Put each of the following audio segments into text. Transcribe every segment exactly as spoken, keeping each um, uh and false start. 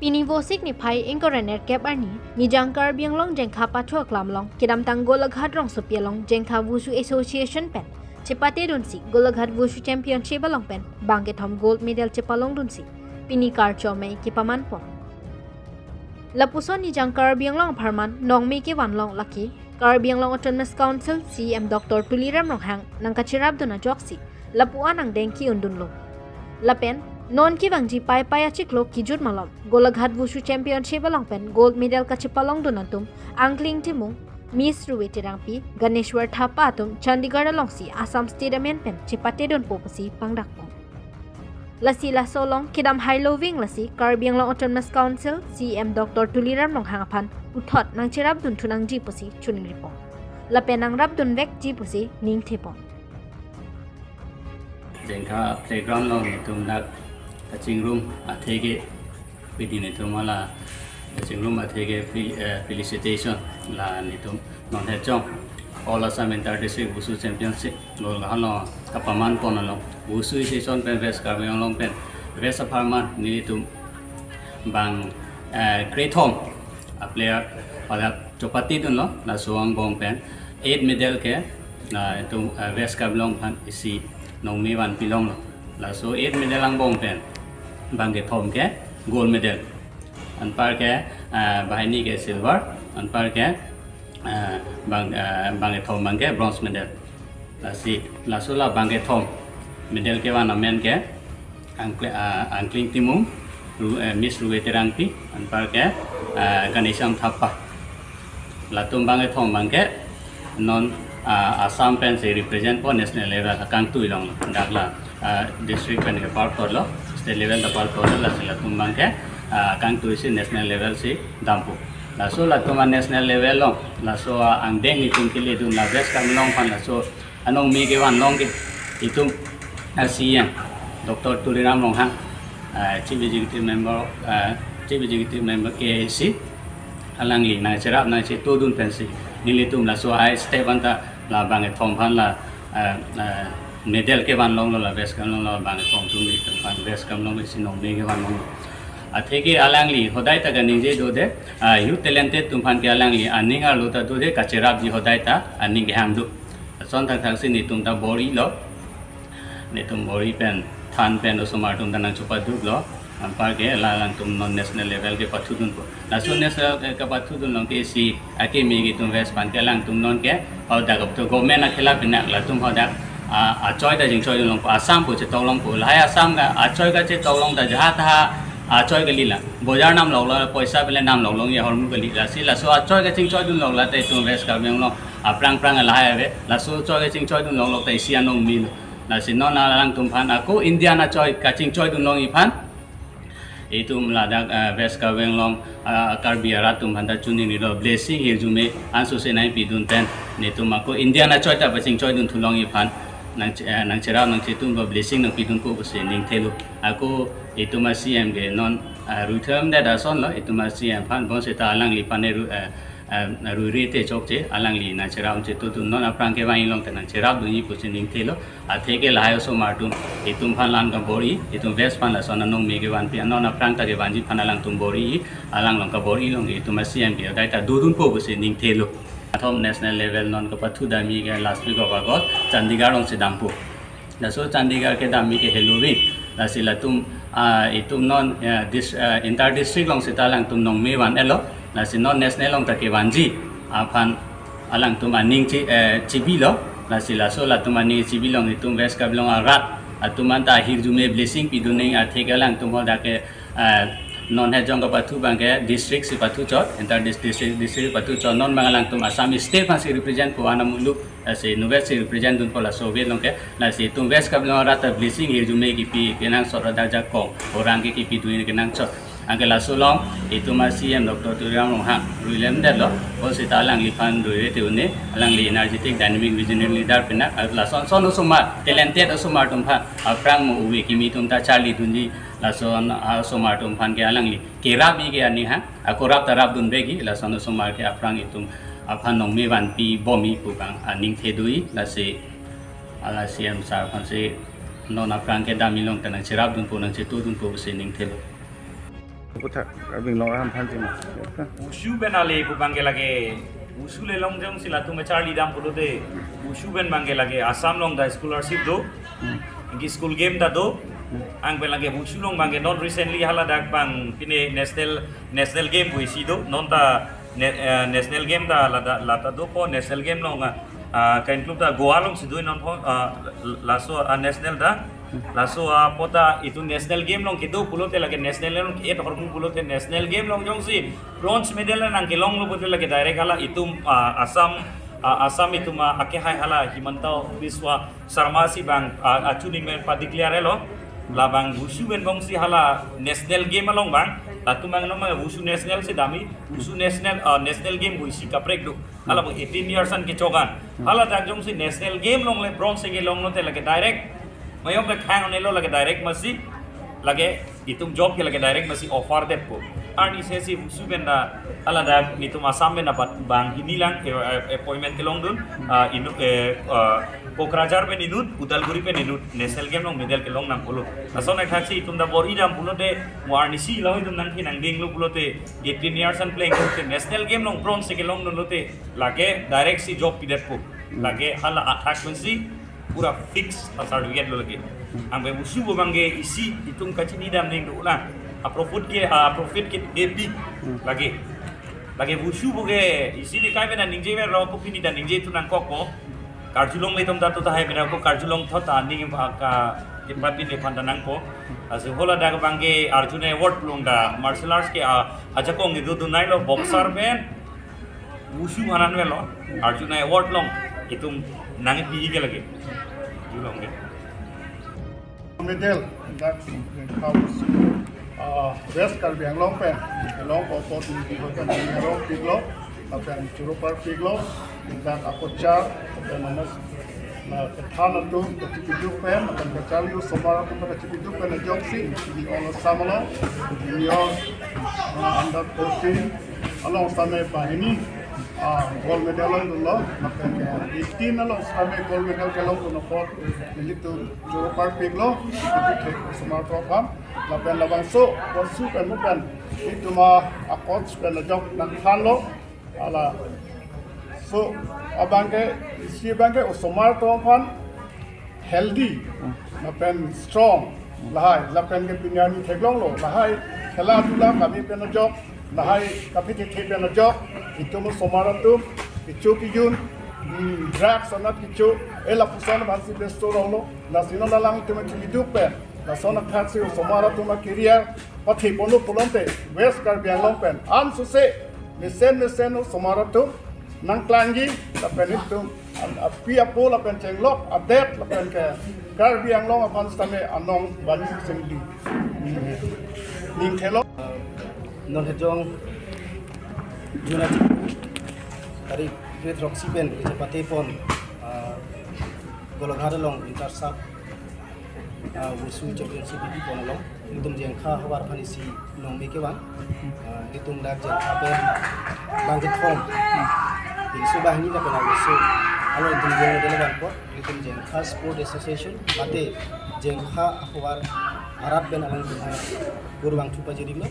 Pini Vosik niphai ingkoi ra nerkep arni, Nijang Karbi Anglong Jengkha Pathu Aklam along, kedamtang Golaghat rongsopi along Jengkha Wushu Association pen chepatedunsi Golaghat Wushu Championship along pen bangkethom gold medal chepalongdunsi pini Karcho Amei kepamanpon. Lapuson Nijang Karbi Anglong apharman nongme kevan along lake Karbi Anglong Autonomous Council C E M Doctor Tuliram Ronghang nangkacherapdun ajoksi lapu-an angdeng ki-undunlo. Lapen non kevangji Paipai achiklo kejut malom Golaghat Wushu Championship along pen gold medal kachepalongdun atum Angkling Timung, Miss Ruwe Terangpi, Ganeshwar Thapa atum Chandigarh alongsi Assam State amen pen chepatedunpo pusi pangdakpon. Lasi laso along kedam hailo ving lasi Karbi Anglong Autonomous Council C E M Doctor Tuliram Ronghang aphan puthot nangcherapdunthu nangji pusi chiningripon. Lapen nangrapdunvekji pusi ningthepon. Jengkha playground along netum dak kachingrum atheke pidi netum hala kachingrum atheke fel-, eh, felicitation la netum non hechong All Assam Inter District Wushu Championship Golaghat along kapamanpon along Wushu Association pen West Karbi Anglong pen West apharman netum bang, eh, krethom a player hala chepatedunlo, laso angbong pen eight medal ke, na itum, eh, West Karbi Anglong aphan isi nongme vanpilonglo. Laso eight medal angbong pen bangkethom ke gold medal. Anpar ke, eh, banghini ke silver, anpar ke, eh, bang, eh, bangkethom abang ke bronze medal. Lasi, laso la bangkethom medal kevan amen ke Angkle-, ah, Angkling Timung, Ru-, eh, Miss Ruwe Terangpi, anpar ke, ah, Ganesham Thapa. Latum bangkethom abang ke non, ah, Assam pensi representpo national level akangtui along, dak la, ah, district pen ke parpotlo, state level ta parpotlo, lasi latum abang ke, ah, akangtuisi national level si dampo. Laso latum a national level along, laso, ah, angdeng netum keledun la West Karbi Anglong aphan laso anongme kevan along ke itum, ah, C E M Doctor Tuliram Ronghang, ah, Chief Executive Member, ah, Chief Executive Member K A A C, alangli nangcherap nangchetodun pensi nelitum laso ahai step anta la bangkethom aphan la, ah, ah, medal kevanlonglo la West Karbi Anglong la bangkethom atum netum aphan West Karbi Anglong isi nongme kevanlonglo. Atheke alangli hodai ta kaningje dode, ah, youth talented atum aphan ke alangli aning arlo ta dode, kacherapji hodai ta aning kehang do. Lason thakthaksi netum ta bor-ilo. Netum bor-i pen, than pen osomar atum ta nangchepaduklo. Anpar ke la alangtum non national level kepathudunpo. Laso national ke kepathudun along ke isi akeme ke itum West aphan ke alangtum non ke hadak apto government akhela pinak latum hadak, ah, achoi ta chingchoidunlongpo, Assam pu chetoklongpo. Lahai Assam ka achoi kachetoklong ta jaha taha achoi kalila. Bojar namloklo, poisa pele namloklong ye hormu kali. Lasi laso achoi kachingchoidunlok la ta itum West Karbi Anglong aphrang phrang lahai ave. Laso achoi kachingchoidunloklok ta isi anongmelo. Lasi non alangtum aphan ako India achoi kachingchoidunlongji aphan itum ladak, eh, West Karbi Anglong, ah, Karbi arat atum aphan ta chiningrilo, blessing hirjume ansose nangpidun pen netum ako India achoi ta pachingchoidunthulongji aphan nang, eh, nangcherap nangchetun ba blessing nangpidunpo pusi ningthelo. Ako itum a C E M ke non, ah, ruithom det asonlo, itum a C E M aphan bonseta alangliphan ne ru-, eh, eh, ruire te chokche, alangli nangcherap nangchetodun, non aphrang kevang along ta nangcherapdunji pusi ningthelo. Atheke lahai osomar atum, itum aphan la-an kabor-i, itum West aphan lason anongme kevanpi, non aphrang ta kevanji aphan alangtum bor-i, alang along kabor-i along itum a C E M ke hodai ta dodunpo pusi ningthelo. Athom national level non kepathudamji ke last week of August, Chandigarh alongsi dampo. Laso Chandigarh kedamji ke helo ving. Lasi latum, ah, itum non, eh, dis-, eh, inter district alongsi ta alangtum nongme van-etlo. Lasi non national along ta kevanji aphan alangtum aning che-, eh, chebilo. Lasi laso latum aning chebilo along itum West Karbi Anglong arat atum anta ahirjume blessing pidun nangji atheke alangtum hadak ke, eh, non hejong kepathu abang ke district si pathuchot, inter dis-, district, district pathuchot, non abang alangtum Assam state aphansi representpo ana muluk, lasi non West si representdunpo laso ave along ke, lasi itum West Karbi Anglong arat ta blessing hirjume kipi kenangsot, hadak jakong orang ke kipidun kenangsot. Anke laso along itum a C E M Doctor Tuliram Ronghang ruilemdetlo, bonseta alangliphan ruire te un-e, alangli energetic dynamic visionary leader pinak, lason son osomar, talented osomar atum aphan aphrang mo ove kimi atum ta charlidunji, lason, ah, osomar atum aphan ke alangli kerapji ke aning ha, ako rap ta rapdunvekji, lason osomar ke aphrang itum aphan nongme vanpibomji pu abang aning the do-i, lasi hala C E M sir aphansi non aphrang kedamji along ta nangcherapdunpo nangchetodunpo pusi ningthelo. Puthak abing long ahan than chima. Wushu pen ale pu abangke lake, wushu le long jongsi latum charli dam pulote, wushu pen abangke lake Assam along ta scholarship do. Hmm. Anke school game ta do. Hmm. Anke pen lake wushu along abangke non recently hala dak abang pine national, national game pu isi do. Non ta ne-, eh, national game ta lata, lata do ko national game along, ah, ah, ka-include ta Goa alongsi do non pho, ah, laso, ah, national ta. Laso apot ta itum national game along kedo pulote lake national along ke-et hormu pulote national game along jongsi bronze medal nangkelonglo pulote lake direct hala itum, ah, Assam, ah, Assam itum, ah, akehai hala Himanta Biswa Sarma si abang, ah, achuni men pa-declare lo. Labang wushu pen bongsi hala national game along abang. Latum abang no abang wushu national si dami, wushu national, ah, national game pu isi kaprek do. Hala abang eighteen years an kechokan. Hmm. Hala dak jongsi national game along le bronze kelonglo te lake direct. Mayom le khang ne lo lake direct masi. Lake itum job ke lake direct masi offer detpo. Arni sesi wushu pen ta hala dak netum Assam pen ta bat banghini lang, eh, eh, appointment kelongdun. Ah, inu, eh, ah, Kokrajhar pen inut, Udalguri pen inut, national game along medal kelong nang pulo. Lason athak si itum ta bor-i dam pulote, mo arnisi lo itum nangke nangdinglo pulote, eighteen years an playing pulote, national game along bronze kelongdunlo te, lake direct si job pidetpo. Hmm. Lake hala athak pensi pura fix a certificate lo lake. Anke wushu pu abangke isi itum kachini dam ning do lang. A profit ke, a profit ke epi. Hmm. Lake. Lake wushu pu ke isi ne kai pen ningje ver lo ko pini ta ningje thu nangkok ko. Karjulong le itum ta tu tahai pen ko karjulong thot ta ning ba ka ke pati ne phan ta nangpo. Asu hala dak abangke Arjuna Award along ta martial arts ke a, ajakong idu dunai lo boxer pen wushu hanan vel lo, Arjuna Award along itum nangpi ke lake. Julong ke. Medal, dak, uh, West Karbi Anglong pen, along opportunity hokan ni arong piglo, lapen churupar piglo, dak akocha, lapen namas, na kethan atum, kachipiduk pen, lapen kacharli osomar atum kachipiduk pen ajoksi, di olo samalo, di olo, uh, under fourteen, along same banghini, ah, gold medal along dunlo, lapen ke eighteen along same gold medal kelongdun apot, nelitum churupar piglo, nelitum thek osomar atum aphan, lapen labangso, wushu pen mo pen, itum a, a-coach pen ajok nangthanlo, hala. So, abangke, isi abangke osomar atum aphan, healthy, lapen strong, lahai, lapen ke pini arni theklonglo, lahai, khela dhula kami pen ajok, lahai, kapi titi pen ajok, itum osomar atum, kecho kejun, hmm, drugs anat kecho, eh lapuson aphansi besto ronglo, lasi non alang itum chimiduk pen, lason athak si osomar atum a-career, pathe ponlo pulote, West Karbi Anglong pen, an suse, mesen mesen osomar atum, nangklangji, lapen itum, an api apo lapen chenglok, adet lapen ke, Karbi Anglong aphan sitame anong bani sengdi. Ning thelo. Non hejong June tarik kre-throksi pen kechepate pon, ah, Golaghat along inter sub, ah, Wushu Championship pi pon along. Itum Jengkha ahavar aphan isi nong me kevan. Ah, itum dak Jengkha pen bang kethom. Pinso banghini lapen arloso. Alo itum jong dele bangko. Itum Jengkha Sport Association. Mate Jengkha ahavar arat pen alang itum ha kur bang thupa jiri lo.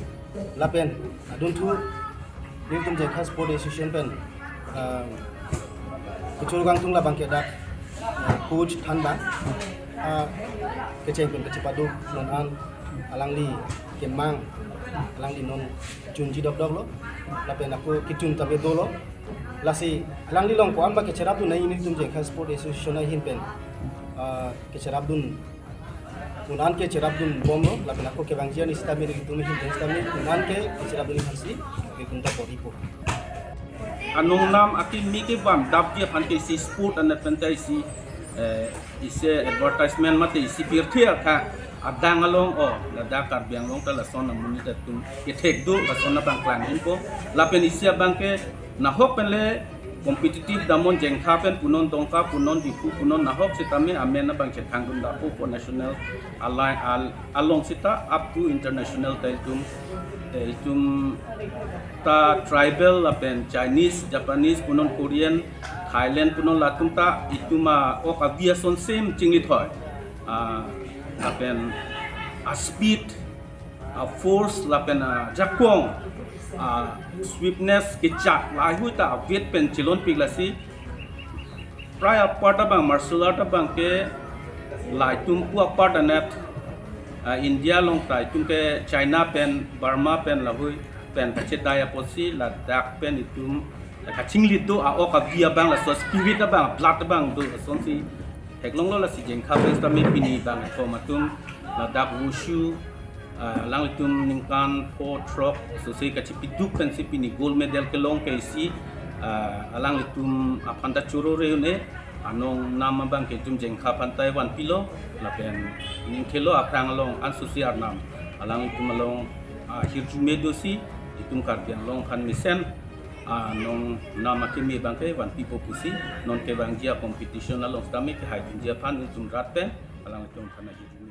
Lapen adunthu itum Jengkha Sport Association pen, ah, kechur kangtung labang ke dak, ah, coach than bang, ah, kecheng pen kechepaduk non an alangli kemang, alangli non chunji dokdok lo, lapen ako kechun tabe dolo, lasi alangli along ko-an ba kecherapdun nai, itum Jengkha Sport Association ahin pen, ah, kecherapdun un an ke cherapdun bomlo, lapen ako kevangji arni sitame itum ahin pen sitame un an ke kecherapdun aphansi itum ta bor-ipo. Anong nam akimi kevang dapji aphan ke isi sport anat pen ta isi, eh, isi advertisement mate isi pirthe akha adang along o, ladak Karbi Anglong ta lason amonit atum kethek do, lason abang klang inpo, lapen isi abang ke nahok pen le competitive damnon, Jengkha pen punon, Dongka punon, Diphu punon, nahok sitame amen abang chethangdun dapo po national alai al-, along sita up to international ta itum, eh, itum ta tribal lapen Chinese, Japanese punon, Korean, Thailand punon, latum ta itum a-ok avi ason same chinglithoi. Ah, lapen a-speed A force lapen ajakong, a swiftness kechak lahai hui ta avet pen chelonpik lasi. Prai apart abang, martial art abang ke la itum pu apart anet, ah, India along ta itum ke China pen, Burma pen, lahui pen kachedai apotsi ladak pen itum kachinglit do, a-ok abi abang, laso spirit abang, blood abang do, lasonsi theklonglo. Lasi Jengkha pen sitame pini bangkethom atum ladak wushu, ah, alanglitum ningkan pho throk sose kachipiduk pensi pini gold medal kelong ke isi, ah, alanglitum aphan ta choro re un-e. Anong nam abang ke itum Jengkha aphan ta vanpilo, lapen ningthelo aphrang along ansose arnam alanglitum along, ah, hirjume dosi itum Karbi Anglong aphan mesen, ah, anong nam akeme abang ke vanpipo pusi non kevangji a-competition along sitame kehaidunji aphan itum rat pen alanglitum aphan hirjume.